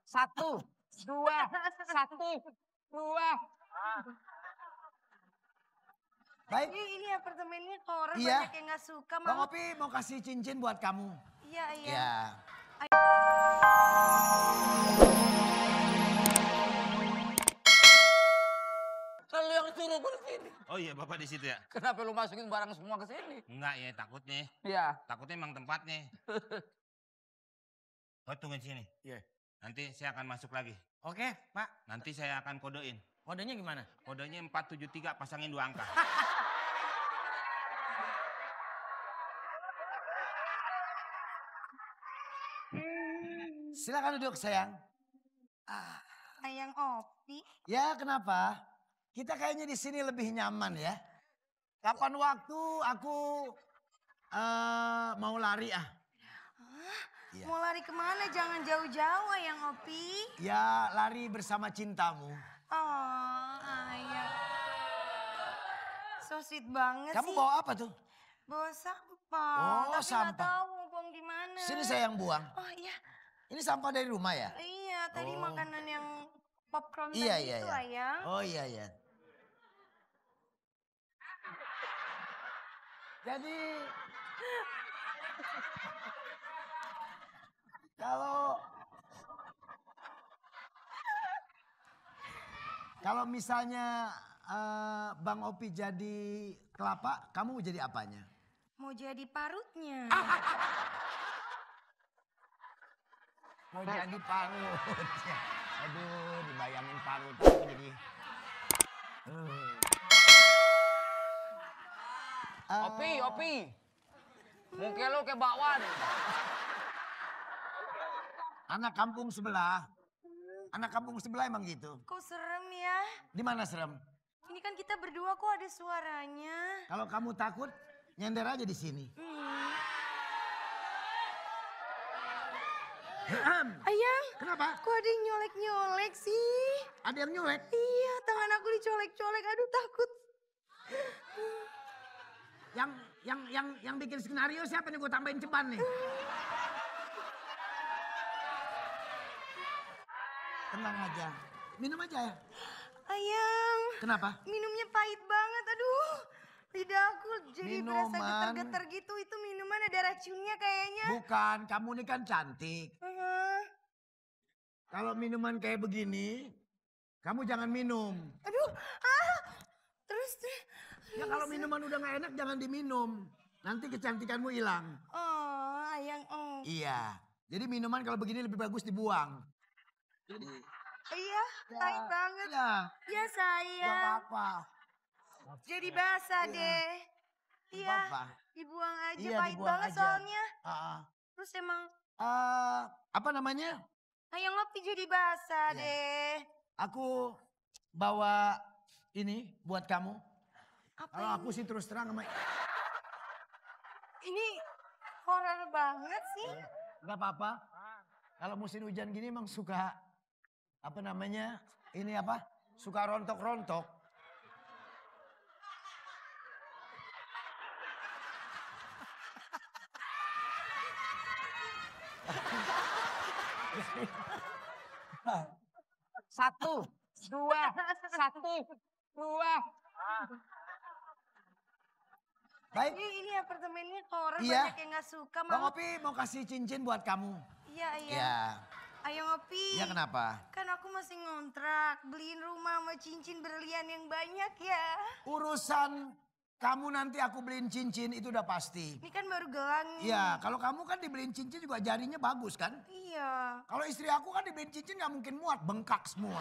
Satu, dua, satu, dua. Baik. Ini apartemennya koran Iya. banyak yang gak suka. Bang Opi mau kasih cincin buat kamu. Iya, iya. Ya. Kan lu yang suruh gue kesini. Oh iya, Bapak di situ ya? Kenapa lu masukin barang semua ke sini? Enggak ya, takutnya. Iya. Takutnya emang tempatnya. Oh, tunggu di sini. Iya. Nanti saya akan masuk lagi. Oke, Pak. Nanti saya akan kodein. Kodenya gimana? Kodenya 473, pasangin 2 angka. Silakan duduk, sayang. Ayang Opi. Ya, kenapa? Kita kayaknya di sini lebih nyaman ya. Kapan waktu aku mau lari ah? Iya. Mau lari kemana? Jangan jauh-jauh Ayang Opi. Ya, lari bersama cintamu. Oh, Ayang. So sweet banget Kamu sih. bawa apa tuh? Bawa sampah. Oh, Tapi sampah. gak tahu mau buang di mana. Sini saya yang buang. Oh iya. Ini sampah dari rumah ya? Iya, tadi Oh. makanan yang popcorn Iya, tadi iya, itu iya. Ayang. Oh iya, iya. Jadi kalau misalnya Bang Opi jadi kelapa, kamu mau jadi apanya? Mau jadi parutnya. Mau jadi parut. Aduh, dibayangin parut aku jadi. Opi. Muka lu kayak bakwan. Anak kampung sebelah. Anak kampung sebelah emang gitu. Kok serem ya? Di mana serem? Ini kan kita berdua kok ada suaranya. Kalau kamu takut, nyender aja di sini. Ayang, Kenapa? kok ada yang nyolek-nyolek sih? Ada yang nyolek? Iya, tangan aku dicolek-colek. Aduh, takut. Yang bikin skenario siapa nih? Gue tambahin ceban nih. Tenang aja. Minum aja ya. Ayang, Kenapa? minumnya pahit banget. Aduh, lidah aku jadi berasa Minuman. getar-getar gitu. Itu minuman ada racunnya kayaknya. Bukan, kamu ini kan cantik. Kalau minuman kayak begini, kamu jangan minum. Aduh, terus. Ya kalau minuman udah gak enak jangan diminum. Nanti kecantikanmu hilang. Oh, Ayang, oh. Iya. Jadi minuman kalau begini lebih bagus dibuang. Jadi, Iya, pahit banget. ya, Ya gak sayang. apa-apa. Jadi basah deh. Iya, Apa-apa. dibuang aja. Iya, Pahit dibuang banget aja. soalnya. Ah, Terus emang apa namanya? Ayang Opi jadi basah Iya. deh. Aku bawa ini buat kamu. Apa Kalau ini? aku sih terus terang sama... Ini horor banget sih. Gak apa-apa. Kalau musim hujan gini emang suka, apa namanya, ini apa, suka rontok-rontok. Satu, dua, satu, dua. Baik, Ini apartemennya koran Iya. banyak yang gak suka. Bang Opi mau kasih cincin buat kamu. Iya, Ayang. Ya, Ayang Opi. ya kenapa? Kan aku masih ngontrak. Beliin rumah sama cincin berlian yang banyak ya. Urusan kamu nanti aku beliin cincin itu udah pasti. Ini kan baru gelang nih. Iya, kalau kamu kan dibeliin cincin juga jarinya bagus kan? Iya. Kalau istri aku kan dibeliin cincin gak mungkin muat, bengkak semua.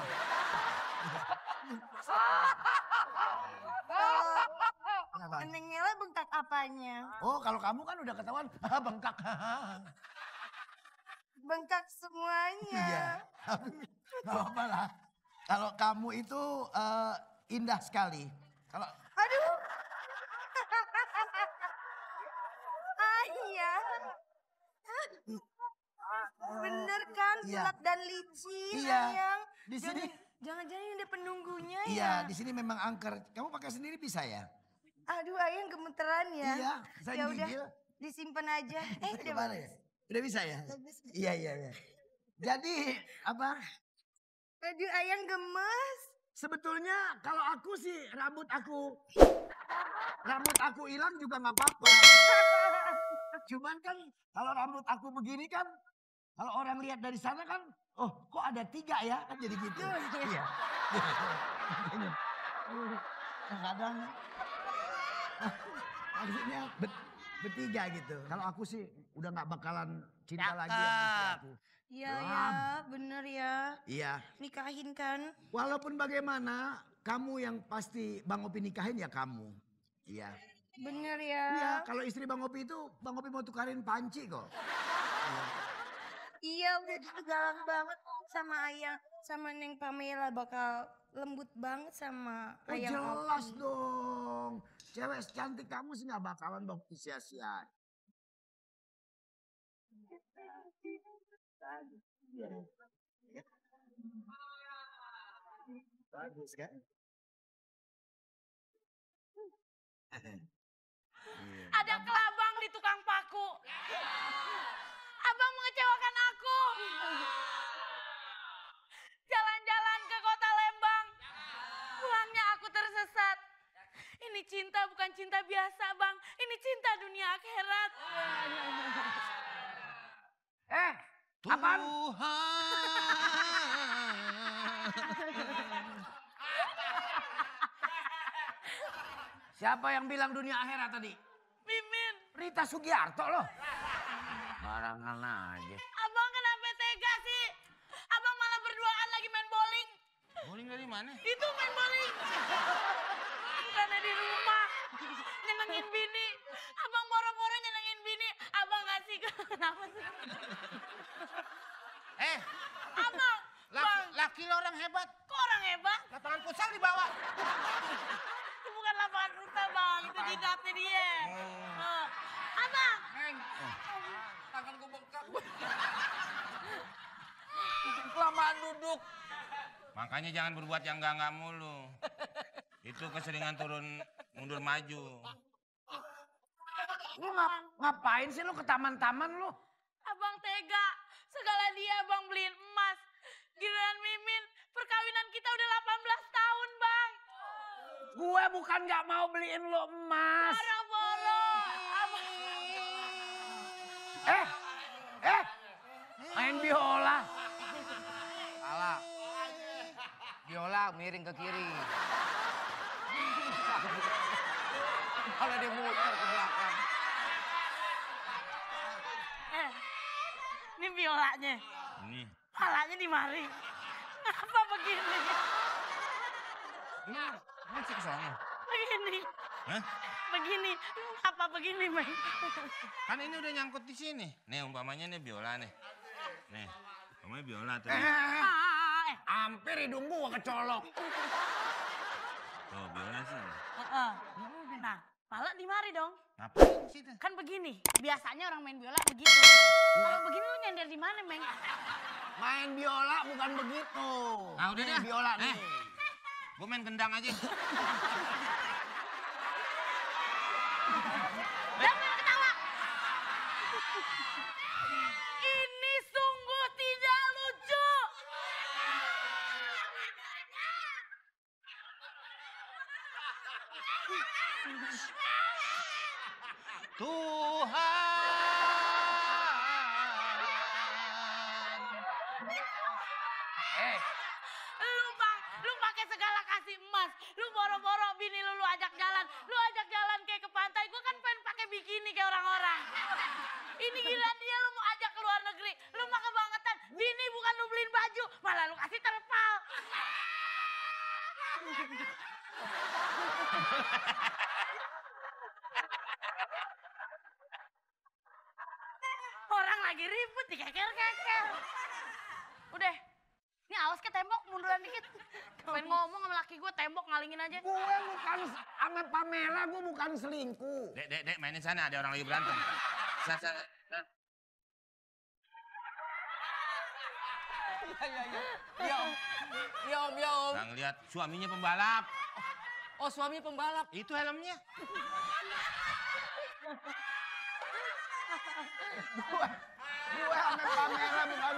Kenapa? Neng Nela bengkak apanya? Oh, kalau kamu kan udah ketahuan bengkak. Bengkak semuanya. Iya, gak apa-apa lah. Kalau kamu itu indah sekali. Kalau Aduh. Iya. Bener kan, Iya. gelap dan licin, Iya. Ayang. Di sini. Jangan-jangan ini ada penunggunya ya? Iya, di sini memang angker. Kamu pakai sendiri bisa ya? Aduh, Ayang gemeteran ya? Iya, saya Ya udah, gigil. disimpan aja. Udah Kemana bagus. ya? Udah bisa ya? Iya, iya, iya. Jadi apa? Aduh ayang gemes. Sebetulnya kalau aku sih rambut aku hilang juga nggak apa-apa. Cuman kan kalau rambut aku begini kan, kalau orang lihat dari sana kan, oh kok ada 3 ya? Kan jadi gitu. Iya. Kadang maksudnya bertiga gitu. Kalau aku sih udah nggak bakalan cinta lagi sama istri aku. Iya Belum. ya, bener ya. Iya. Nikahin kan? Walaupun bagaimana, kamu yang pasti Bang Opi nikahin ya kamu. Iya. Bener ya. Iya, kalau istri Bang Opi itu, Bang Opi mau tukarin panci kok. Iya udah gitu galang banget sama ayang. Sama Neng Pamela bakal lembut banget sama Oh ayang jelas Opi. dong. Cewek secantik kamu sih gak bakalan Bang Opi sia-sia. Bagus kan? Ada kelabang di tukang paku. Abang mengecewakan aku. Jalan-jalan ke kota Lembang. Pulangnya aku tersesat. Ini cinta bukan cinta biasa, Bang. Ini cinta dunia akhirat. Apaan? Siapa yang bilang dunia akhirat tadi? Mimin, Rita Sugiarto loh. Barangan aja. abang kenapa tega sih? Abang malah berduaan lagi main bowling. Bowling dari mana? Itu main bowling. Bukannya di rumah. Nyenengin bini. Abang boro-boro nyenengin bini. Abang ngasih kenapa sih? Abang, Bang, Laki lo orang hebat. kok orang hebat? Lapangan futsal dibawa. Itu bukan lapangan futsal, Bang. Itu jidatnya dia. Abang, Tangan gue bengkak. Kelamaan duduk. Makanya jangan berbuat yang enggak mulu. Itu keseringan turun mundur maju. Lu ngapain sih lu ke taman-taman lu? abang tega. Segala dia abang beliin emas. Giliran Mimin, perkawinan kita udah 18 tahun, Bang. Gue bukan gak mau beliin lu emas. Boro-boro. Abang. Main biola. Salah. Biola miring ke kiri. Kalau dia muter ke belakang. Ini biolanya. Ini. Palanya di mari. Ngapa begini? Masih ke sana. Begini. Hah? Begini. Apa begini, Bang? Kan ini udah nyangkut di sini. Nih umpamanya nih biola nih. Nih, umpamanya biola tuh. Hampir hidung gua kecolok. Tuh biola sih. Nah, pala di mari dong. Ngapain sih itu? Kan begini. Biasanya orang main biola begitu. Kalau begini lu nyender di mana, Meng? Main biola bukan begitu. Nah udah Nih, deh. biola nih. Gue main gendang aja. Jangan ketawa. Ini sungguh tidak lucu. Tuhan. Lu pakai segala kasih emas. Lu boro-boro bini lu ajak jalan. Lu ajak jalan kayak ke pantai. Gua kan pengen pakai bikini kayak orang-orang. Ini gila dia lu mau ajak ke luar negeri. Lu mah kebangetan. Bini bukan lu beliin baju, malah lu kasih terpal. Orang lagi ribut dikeker-keker. Udah. Ini awas ke tembok, munduran dikit. Pengen ngomong sama laki gue, tembok ngalingin aja. Gue bukan sama Pamela, gue bukan selingkuh. Dek, mainin sana ada orang lagi berantem. Iya om. Iya om, iya om. Bang lihat suaminya pembalap. Oh suami pembalap. Itu helmnya. Gue sama Pamela bukan